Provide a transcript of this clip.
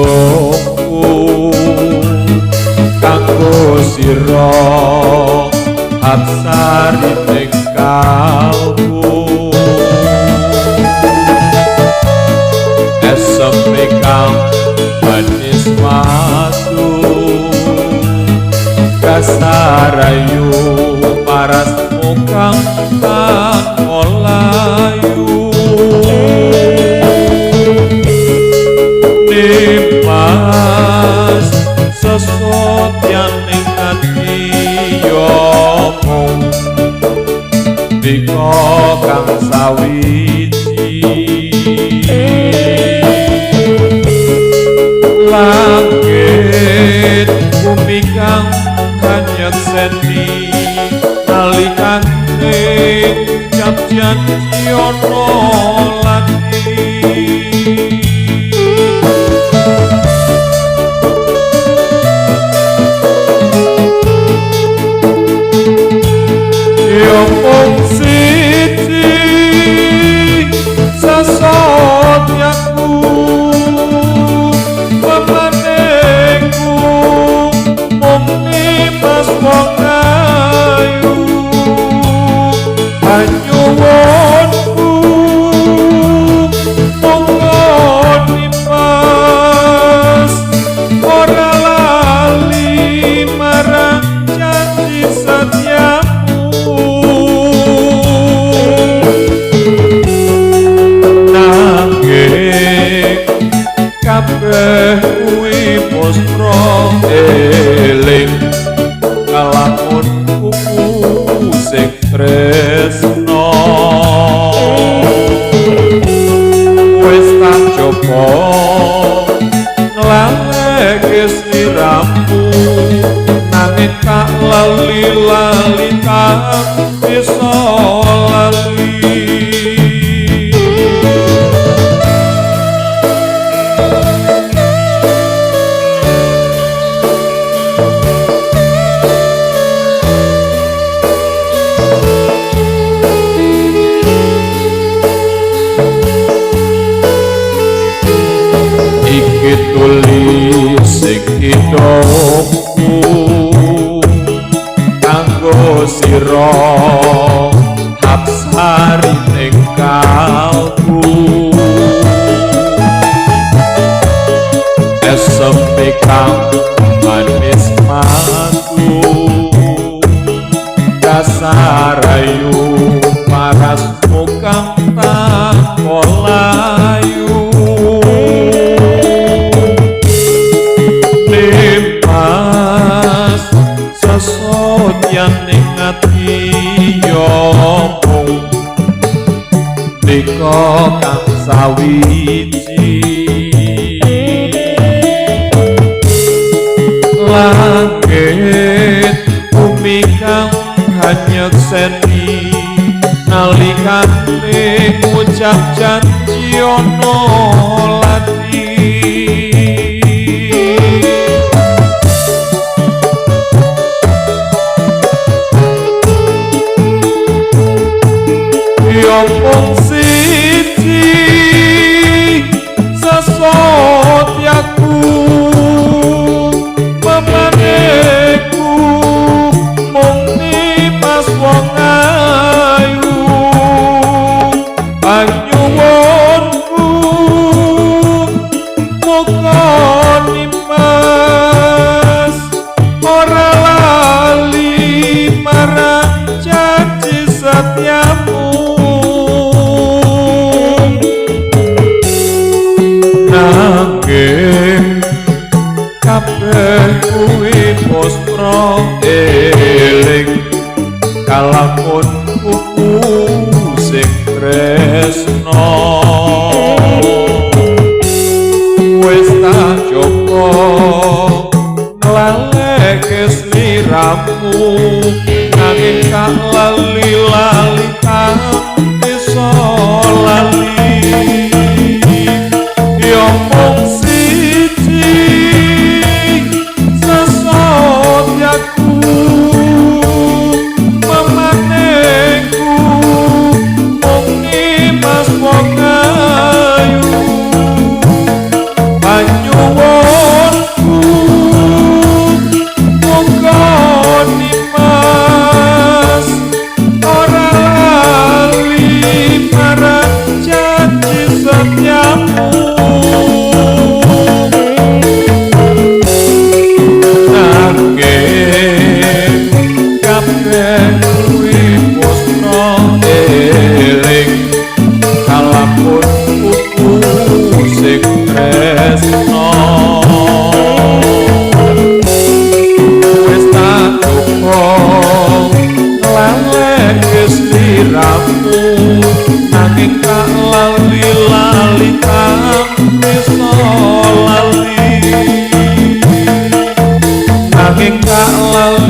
hidungku kanggo sira hapsari ning kalbu. Eseme kang manis madu kasarayu parasmu kang tak olayu. Nimas sesotyaning ati yo mung dika kang sawiji. Langit bumi kang hanyekseni nalikane ngucap janji ana lati. Yo mung siji sesotyaku pemaneku mung nimas wong ayu. Panyuwunku monggo nimas ora lali marang janji setyamu. Nanging kabeh kuwi musra eling kalamunku sing tresna. Wis tak coba nglaleke sliramu nanging tak lali-lali tak bisa lali. Iki tulis sing hidupku kanggo sira hapsari ning kalbu. Eseme kang manis madu kasarayu parasmu kang tak olayu. Nimas sesotyaning ati yo mung dika kang sawiji. Langit bumi kang hanyekseni nalikane ngucap janji ana lati. Yo mung siji sesotyaku pemaneku mung nimas wong ayu. Panyuwunku muga nimas ora lali marang janji setyamu. Nanging kabeh kuwi musra eling kalamunku sing tresna. Wis tak coba nglaleke sliramu nanging tak lali-lali tak bisa lali. Yo mung siji sesotyaku pemaneku mung nimas wong ayu. Panyuwun Lali lali tak bisa lali, nanging tak lali.